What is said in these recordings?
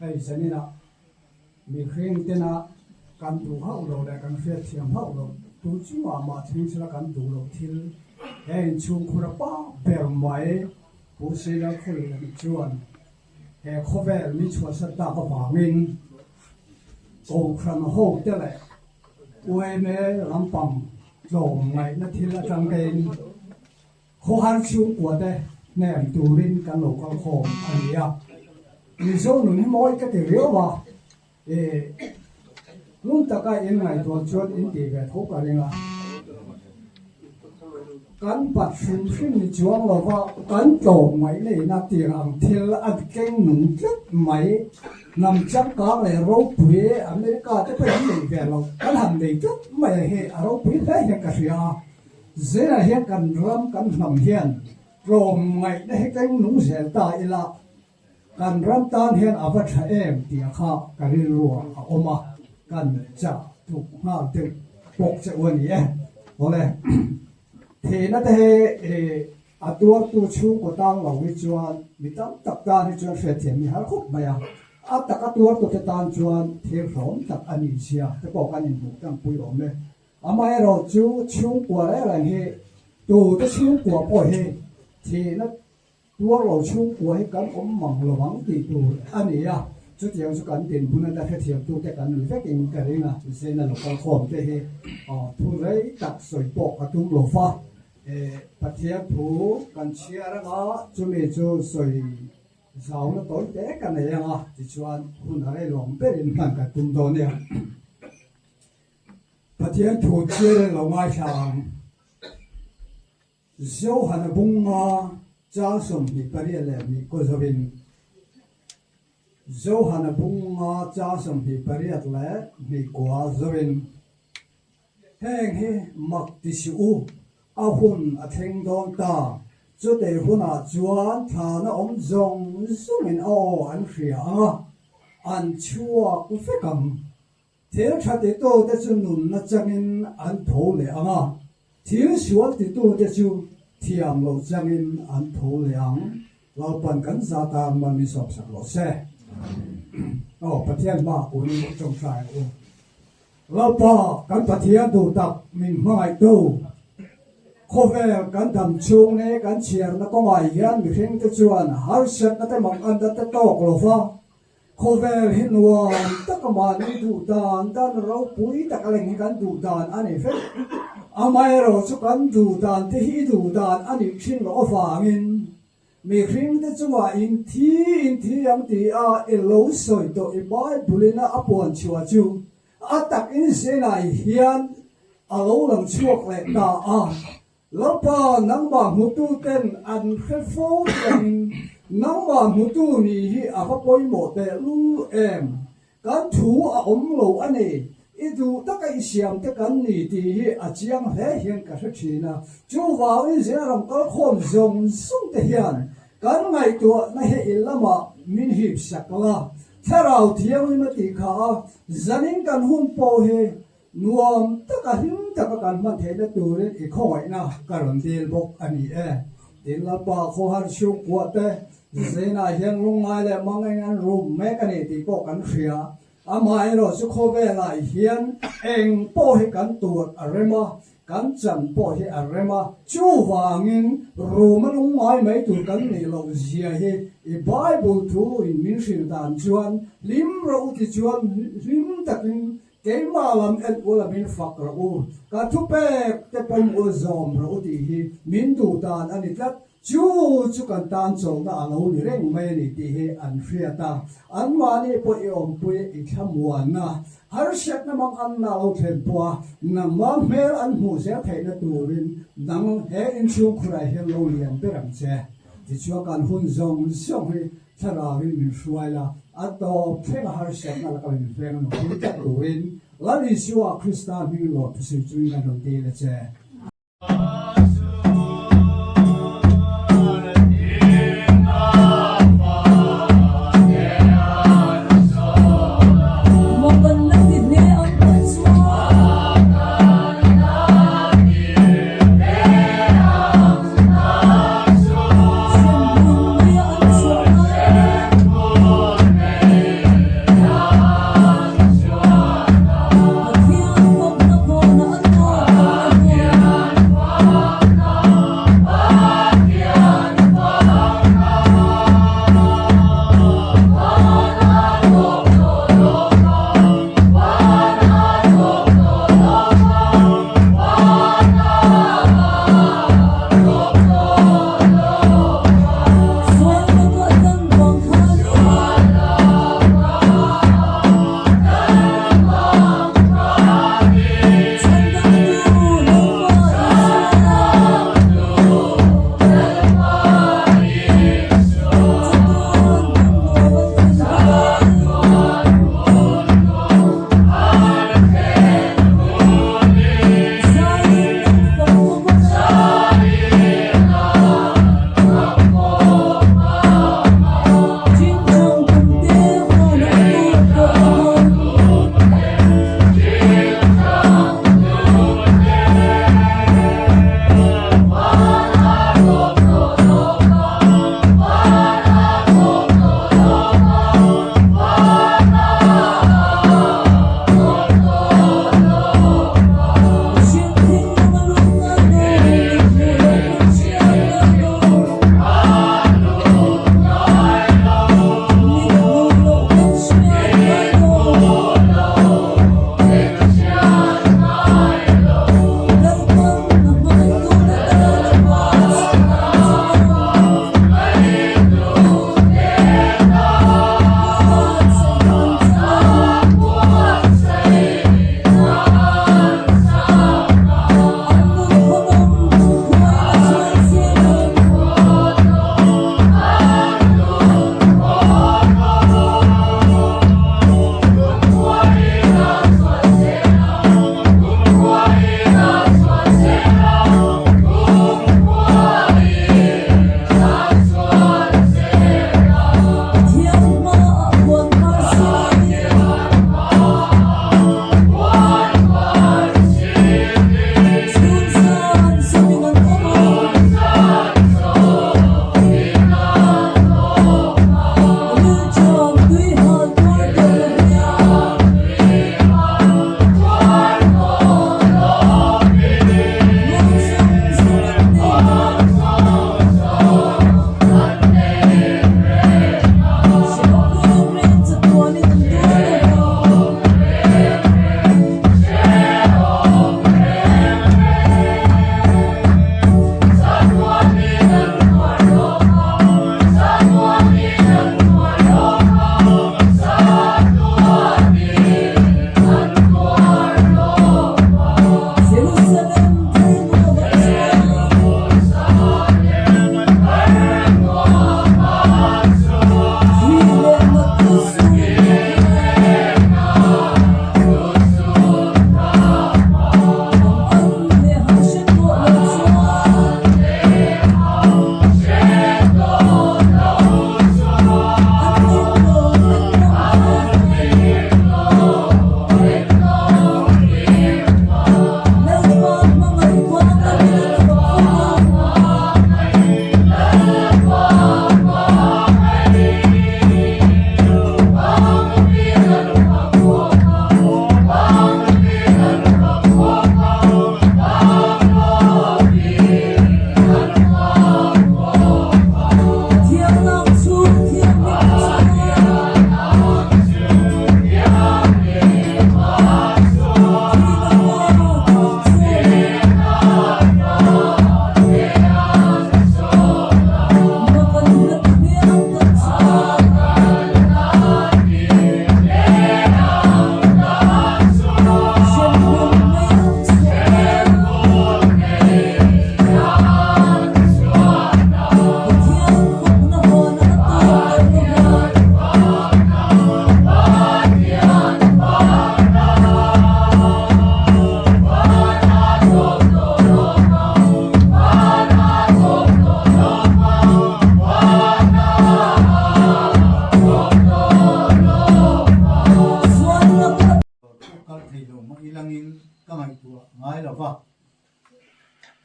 Hei zaninah mihring tena kan duh hauh loh leh kan hriatthiam hauh loh tu chungah mah thleng sela kan duh loh thil he inchhungkhur a pa ber mai Pu Seilalkhul nih chuan he khawvel min chhuahsan tak avangin Kohhran hote leh UMA lampang tlawmngaihna thil atang tein khawhar chhungkuate hnem turin kan lo kal khawm a ni a. Mizo nun hi mawi ka ti riau a, ih ngun taka in ngaihtuah chuan in tih ve tho ka ring a. Kan pat hrim hrim ni chuang lo va, kan tlawmngaih leina tir ang thil a keng nung tlat mai. Hnam changkang leh ropui America te pawhin an nei ve lo, kan han nei tlat mai a hi a ropui hle hian ka hria a. Zelah hian kan ram kan hnam hian tlawmngaihna hi keng nung zel ta ila, Kan ram tan hian a va tha em tih a kha ka rilruah a awm a, kan chah tluk nghal deuh bawk che u a ni e. Awle, thihna te hi a tuartu chhungkaw tang lo hi chuan mi tam tak tan hi chuan hriatthiam hi har khawp mai a, a taka tuartute tan chuan thil hlawm tak a ni sia te pawh kan inhmuh tlangpui awm e. Amaherawhchu chhungkua reng reng hi tute chhungkua pawh hi thihna Tuar lo chhungkua hi kan awm mang lo ang tih tur a ni a, chutiang chu kan dinhmun ata hrethiamtute kan ni vekin ka ring a, Zena local khawm te hi thu rei tak sawi pawh ka tum lo va, Pathian thu kan chhiar anga chumi chu sawi zauna tawi te ka nei anga tichuan hun a rei lo ang berin hman kan tum dawn nia. Pathian thu chhiar in lo ngaithla ang. Zohana bunga chang 28 kaw zoin Zohana bunga chang 22 kua zoin Heng hi mak ti suh u, a hun a thleng dawn ta. Chutei hunah chuan thlana awm zawng zawngin a aw an hria ang a, an chhuak vek ang. Thil tha titute chu nunna changin an tho leh ang a, thil sual titute chu thiam lo changin an tho leh ang. Lalpan kan za tan man min sawpsak rawh se. Aw Pathian hma kunin i tawngtai ang u. Lalpa kan Pathian duh tak min hmangaihtu, khawvel kan dam chhung ne kan chhiarna kawngah hian mihringte chuan harsatna te manganna te tawk lo va, Khawvel hi nuam taka mahni duh dan dan ropui taka leng hi kan duh dan a ni vek. Amaherawh chu kan duh dan te hi i duh dan a nih thin loh avangin mihring te chungah inthi inthi ang ti a i lo sawi tawh i Bible in a puan chhuah chu a tak in zenah hian a lo lang chhuak leh ta a. Lalpa, nangmah hmututen an hre fo tih nangmah hmutu nih hi a va pawimawh teh lul em? Kan thu a awm lo a ni. I duh taka i siam te kan ni tih hi a chiang hle hian ka hre thin a. Chuvangin zingaram kalkhawm zawng zawng te hian kan ngaihtuahna hi i lamah min hip sak la. Thlarau Thianghlim a tih kha a, zanin kan hun pawh hi Nuam taka hlim taka kan hman theihna turin i khawngaihna ka rawn dil bawk a ni e. Tin Lalpa khawhar chhungkua te zinah hian lungngai leh mangeng an rum mek a ni tih pawh kan hria. Amaherawh chu khawvelah hian eng pawh hi kan tur a rem a, kan chan pawh hi a rem a. Chuvangin ruma lungngai mai tur kan nih loh zia hi i Bible thu in min hrilh dan chuan hlim rawh u ti chuan hlim takin Keimah lam en ula min fak rawh u, ka thupek te pawm ul zawm rawh u tih hi min duh dan a ni tlat. Chu chu kan tan chawlhna a lo ni reng mai a ni tih hi an hriat a, anmahni pawh i awmpui i thlamuanna, harsatna mang anna lo thlen pawh a, nangmah hmel an hmuh zel theihna turin nang he inchhungkhurah hian lo lian ber ang che. Tichuan kan hun zawng zawng hi Thlarauin min hruai la, a tawp thleng a harsatna laka min veng a nupui tlat turin Lal Isua Krista hming lawm thusawi chungin kan rawn dil a che.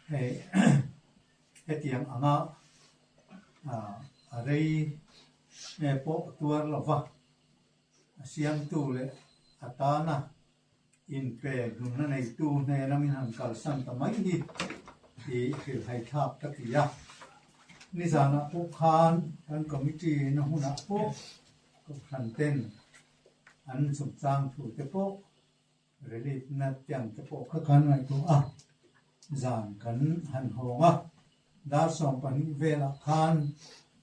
Hei hetiang anga a rei pawh tuar lova a siamtu leh a tana inpe nunna neitu hnena min han kalsan ta mai hi i hrilhhaithlak ka ti a. Nizanah pawh khan kan committee na hunah pawh kohhran ten an chungchang thu te pawh Relief na tiang te pawh kha kan ngaihtuah a, zan kan han hawng a, dar 12 velah khan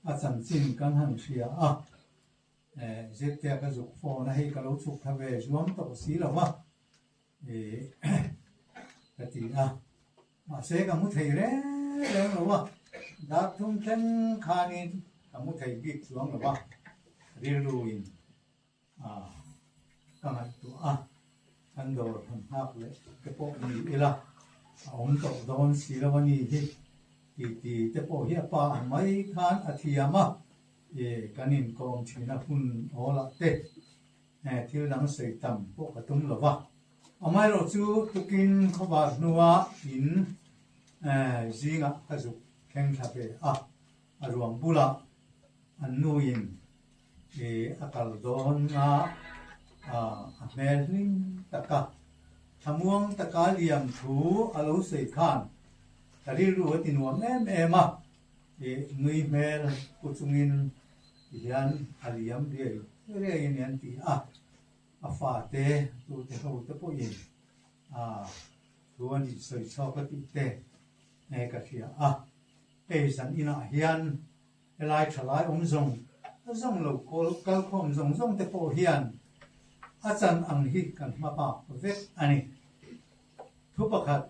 a chanchin kan han hria a, Zirtea ka zuk phone a, hei ka lo chhuk thla ve zuam tawh si lo va ka ti a, mahse ka mu thei reng reng lo a, dar thum thleng khanin ka mu thei bik chuang lo va, rilruin Ka ngaihtuah a, kan dawr han nghak leh te pawh ni ila a awm tawh dawn si lo a ni hi ti ti te pawh hi a pa ang mai khan a thiam a, kan inkawm thin a hun awlah te thil dang sawi tam pawh ka tum lo va. Amaherawh chu tukin khawvar hnua in zingah ka zuk thleng thla ve a, a ruang bulah an nuin I a kal dawn a, a hmel hlim taka thlamuang taka liam thu a lo sawi khan ka rilru a ti nuam em em a, i nui hmel pu chungin ti hian a liam riai riai a ni an ti a, a fate tute ho te pawhin thu an insawi chhuak a tih te ka hria a, hei zan inah hian Helai thalai awm zawng zawng lo kalkhawm zawng zawng te pawh hian a chan ang hi kan hma bak vek a ni. Thu pakhat,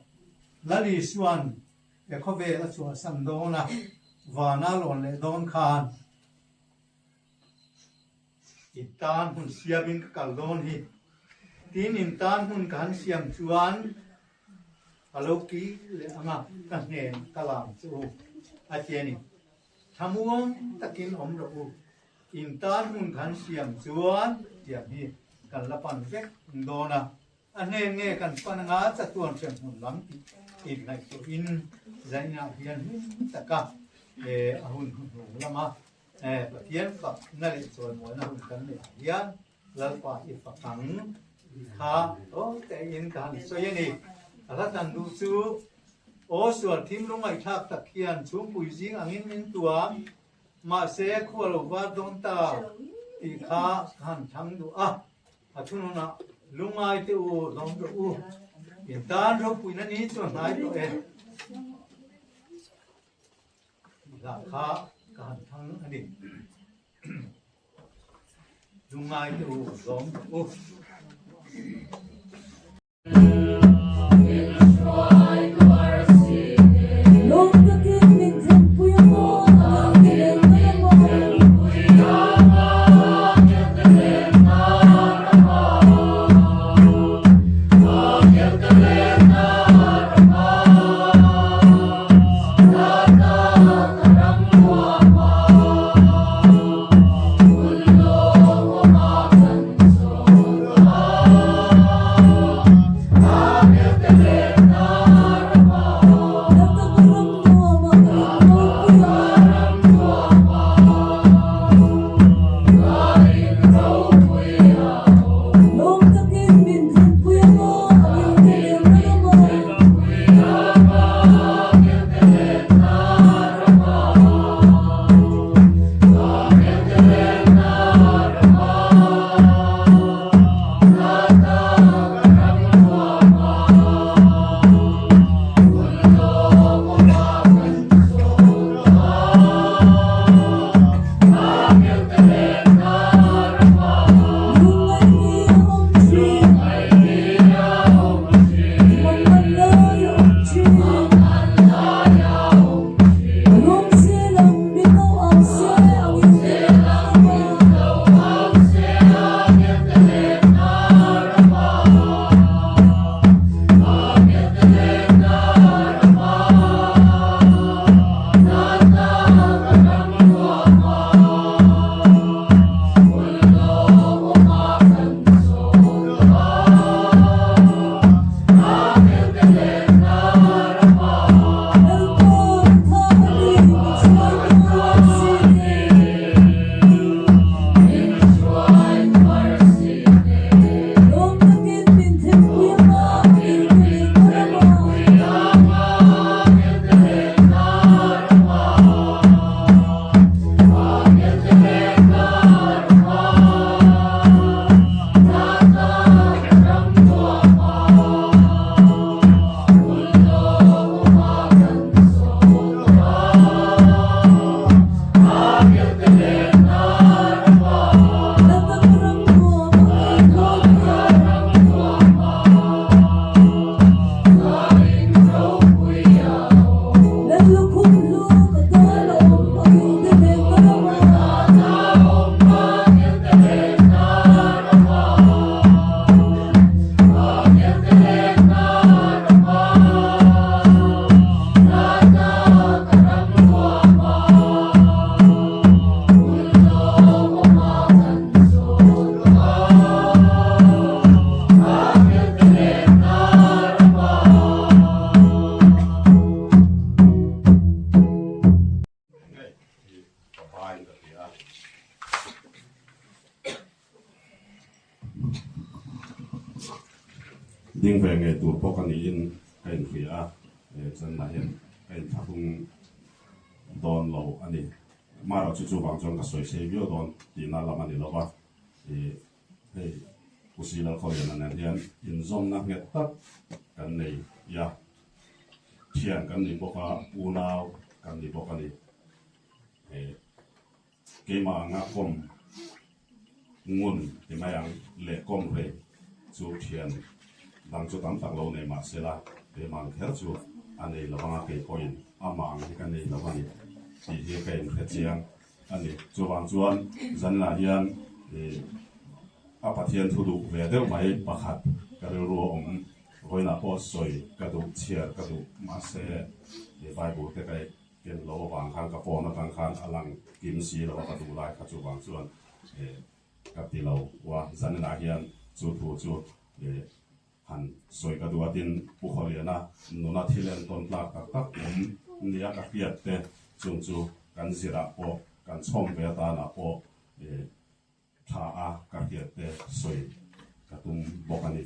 Lal Isua'n he khawvel a chhuahsan dawn a, vana lawn leh dawn khan in tan hun siamin ka kal dawn hi. Tin, in tan hun ka han siam chuan Ka lo ki leh ang a, ka hnen ka lang che u, a ti a ni. Thlamuang takin awm rawh u, in tan hmun kan siam chuan tiang hi kan la pan vek dawn a, a hnen nge kan pan anga chatuan hremhmun lam tih inngaihtuahin zainah hian hlim taka a hun hnuhnung lama Pathian fakna leh chawimualna hun kan neih ah hian Lalpa i fak ang kha tawi tein ka han sawi a ni. Ka hla tan duh chu aw sual thim lungngaihthlak tak hian chhungpui zing angin min tuam, mahse khua lo var dawn ta tih kha ka han thlang duh a. A thununah lungngai te u lawm rawh u, in tan ropuina ni chu a hnai tawh e. Tih hla kha ka han thlang a ni. Lungngai te u lawm rawh u. Ding ve ngei tur pawh ka niin ka inhria a, zanah hian ka inthlahrung dawn lo a ni. Amaherawhchu chuvang chuan ka sawi sei viau dawn tihna lam a ni lo va, hei Pu Silalkhawliana nen hian inzawmna nghet tak kan nei a, thian kan ni bawk a, unau kan ni bawk a ni. Keimah anga kawm ngun ti mai ang leh kawm rei chu thian dang chu tam tak lo nei mah sela, keimah ang kher chu a nei lo anga kei pawhin amah ang hi ka nei lo a ni tih hi ka inhre chiang a ni. Chuvang chuan zanlah hian ih a Pathian thu duh ve deuh mai pakhat ka rilru a awm vawiinah pawh sawi ka duh chhiar ka duh mahse ih Bible te ka Ken lo avang khan ka phone atang khan a lang kim si lo a ka duh lai kha chuvang chuan eh ka ti lo a, zaninah hian chu thu chu eh han sawi ka duh a tin Pu Khawliana nuna thil entawn tlak tak tak awm nia ka hriat te chung chu kan zirah pawh kan chhawm ve atanah pawh eh tha a ka hriat te sawi ka tum bawk a ni.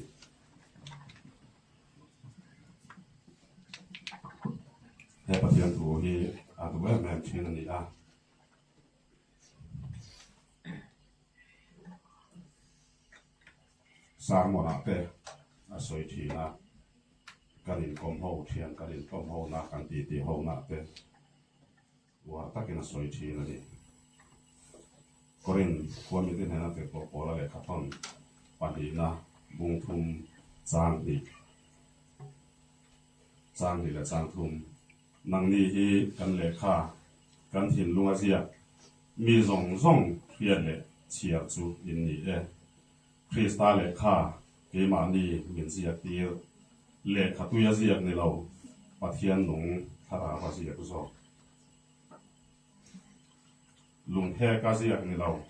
He Pathian thu hi a duh em em thin a ni a. Sermon ah te a sawi thin a, kan inkawm ho thian kan inkawm ho na kan titi ho na te Uar takin a sawi thin a ni. Korinth khua mite hnena tirhkoh Paula lehkhathawn pahnihna bung thum chang hnih, chang hnih leh chang thum, Nangni hi kan lehkha, kan thinlung a ziak, mi zawng zawng hriat leh chhiar chu in ni e. Krista lehkha keimahni min ziak tir, lehkha tui a ziak ni lo, Pathian nung thlarau a ziak zawk. Lungphek a ziak ni lo,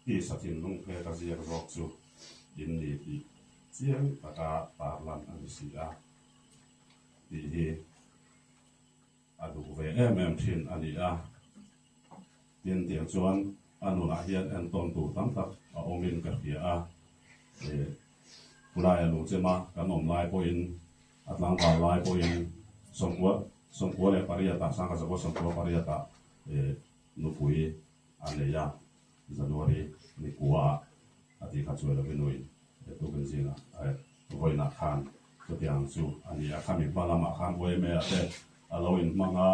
tisa thinlungphek a ziak zawk chu in ni tih chiang taka tarlan a ni si a tih hi a duh ve em em thin a ni a. Tin, tiang chuan a nunah hian entawn tur tam tak a awmin ka hria a. Khulaia lungchema kan awm lai pawhin, a tlangval lai pawhin 98 sangkazakua 98 nupui a nei a, January ni kuaah a tih kha chuai lovin ui tukin zingah vawiinah khan chutiang chu a ni a. Khami hma lamah khan YMA ah te a lo inhmang a,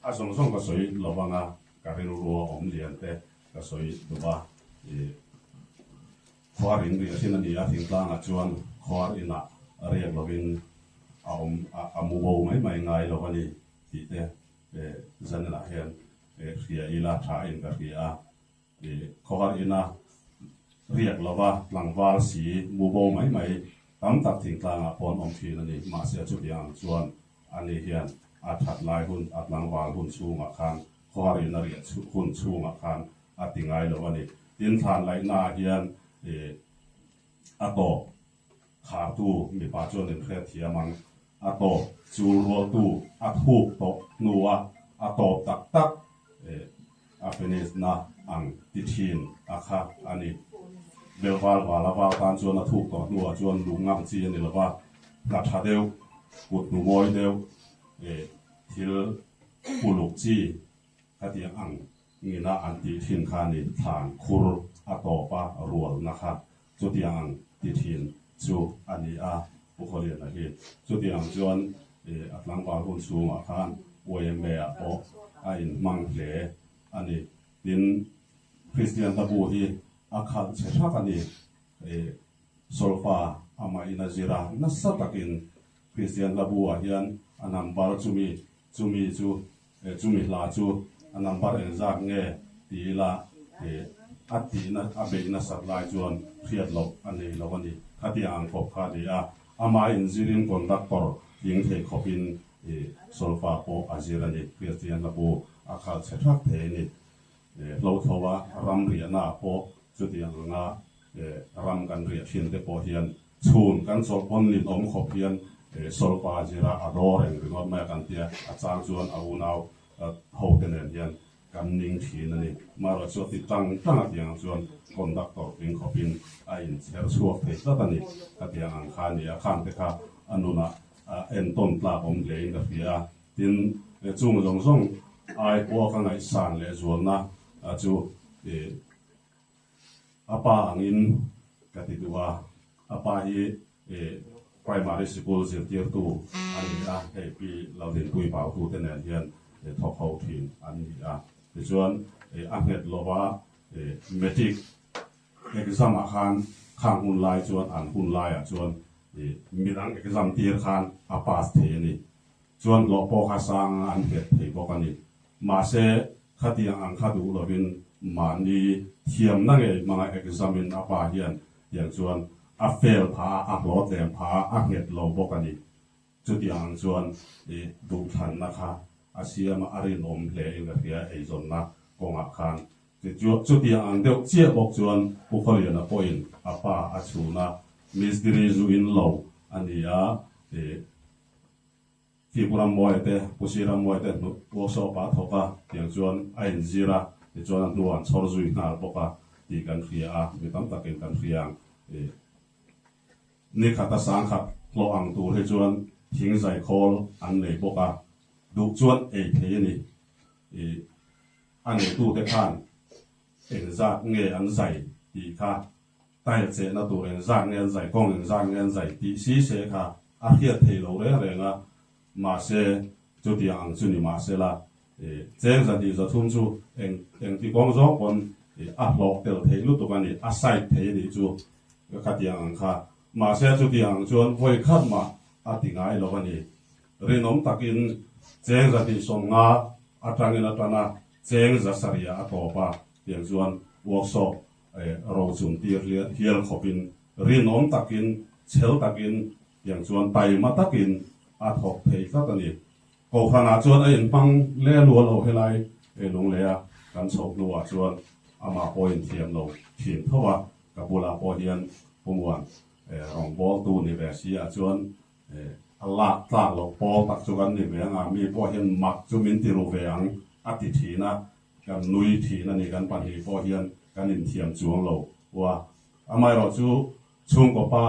a zawng zawng ka sawi lo vang a, ka rilru a awm lian te ka sawi duh a. Khuar in riah thin a ni a, thingtlangah chuan khuar inah riak lovin a awm a mu bo mai mai ngai lo a ni tih te zaninah hian hria ila tha in ka hria a. Khawhar ina riak lova tlangval si mu bo mai mai tam tak thingtlangah pawh an awm thin a ni. Mahse chutiang ang chuan ani hian a that lai hun, a tlangval hun chhungah khan khawhar ina riah hun chhungah khan a ti ngai lo a ni. Tin, thlan laihnaah hian a tawp khartu mipa chuan inhriat thiam ang. A tawp chul rualtu a thuk tawh hnua a tawp tak tak a finish na ang ti thin a kha a ni. Belval val a val tan chuan a thuk tawh hnuah chuan lung ngam chi a ni lo va, hna tha deuh, kut hnu mawi deuh, thil uluk chi khatiang ang ngina an tih thin kha a ni. Thlan khur a tawp a rualna kha Chutiang ang ti thin chu a ni a, Pu Khawliana hi. Chutiang chuan a tlangval hun chhungah khan YMA ah pawh a inhmang hle a ni. Tin, Kristian hla bu hi a khalh chhe thak a ni. Solfa amahin a zir a, nasa takin Kristian hla bu ah hian a number chumi chumi chu Chumi hla chu a number engzat nge ti ila a tihna a beih nasat lai chuan hriat loh a nei lo a ni. Khatiang ang khawp kha a ni a, amah inzirin conductor tling thei khawpin solfa pawh a zir a ni. Kristian hla bu a khalh chhe thak thei a ni. Hlothlo a ram riahna ah pawh chutiang anga ram kan riah thin te pawh hian Chhun kan chawlh pawn nin awm khawp hian Sawlpa zira a daw reng ringawt mai a kan tia, a chang chuan a unau ho te nen hian kan ning thin a ni. Marawh chu a ti tang tang a tiang ang chuan conductor tling khawpin a inchher chhuak thei tlat a ni. Ka tiang ang kha a ni a, khang te kha a nunah entawn tlak awm hle in ka hria a. Tin, chung zawng zawng ai pawha ka ngaihsan leh zualna chu A pa angin ka ti duh a, a pa hi primary sikul zirtirtu a ni a, hei Pi Laldinpui Bautute nen hian thawk ho thin an ni a. Tichuan a nghet lova matric exam ah khan khang hun lai chuan an hun laiah chuan midang exam tir khan a pass thei a ni. Chuan hlawh pawh kha sang an nghet thei bawk a ni. Mahse, khatiang ang kha duh lovin mahni thiamna ngei hmanga exam in a pa hian tiang chuan a fail phah a, a hlawhtlem phah a, a nghet lo bawk a ni. Chutiang ang chuan i duhthlanna kha a siam a, a rinawm hle in ka hria eizawnna kawngah khan. Chutiang ang deuh chiah bawk chuan Pu Khawliana pawhin a pa a chhun a, mistiri zu in lo a ni a, i Pi Pu Rammuaia te, Pu Si Rammuaia te hnut workshop ah a thawk a, tiang chuan a inzir a, tichuan a hnuah an chhawr zui nghal bawk a tih kan hria a, mi tam takin kan hria ang. Ih ni khat a sangkhat hlawh ang tur hi chuan thing zai khawl an nei bawk a, duh chuan ei thei a ni. Ih a neitute khan engzat nge an zai tih kha Tile chehna tur engzat nge an zai, kawng engzat nge an zai tih si se kha a hriat theih lo reng reng a, mahse chutiang ang chu ni mahsela cheng 203 chu eng engti kawng zawng pawn a hlawh tel theih lutuk a ni, a side thei a nih chu khatiang ang kha. Mahse chutiang ang chuan vawi khat mah a ti ngai lo a ni. Rinawm takin cheng 250 atangin a tan a, cheng 700 a tawp a, tiang chuan workshop rochun tir hial khawpin rinawm takin, chhel takin, tiang chuan taima takin a thawk thei tlat a ni. Kohhranah chuan a inhmang le lual lo helai Lungleia kan chhoh hnuah chuan amah pawh inthiam lo thin tho a, ka bulah pawh hian Pu Muan rawngbawltu ni ve si ah chuan a lak tlak loh pawl tak chu kan ni ve ang a, mi pawh hian mak chu min ti ru ve ang a ti thin a, Kan nui thin a ni, kan pahnih pawh hian kan inthiam chuang lo ua. Amaherawhchu chhungkaw pa.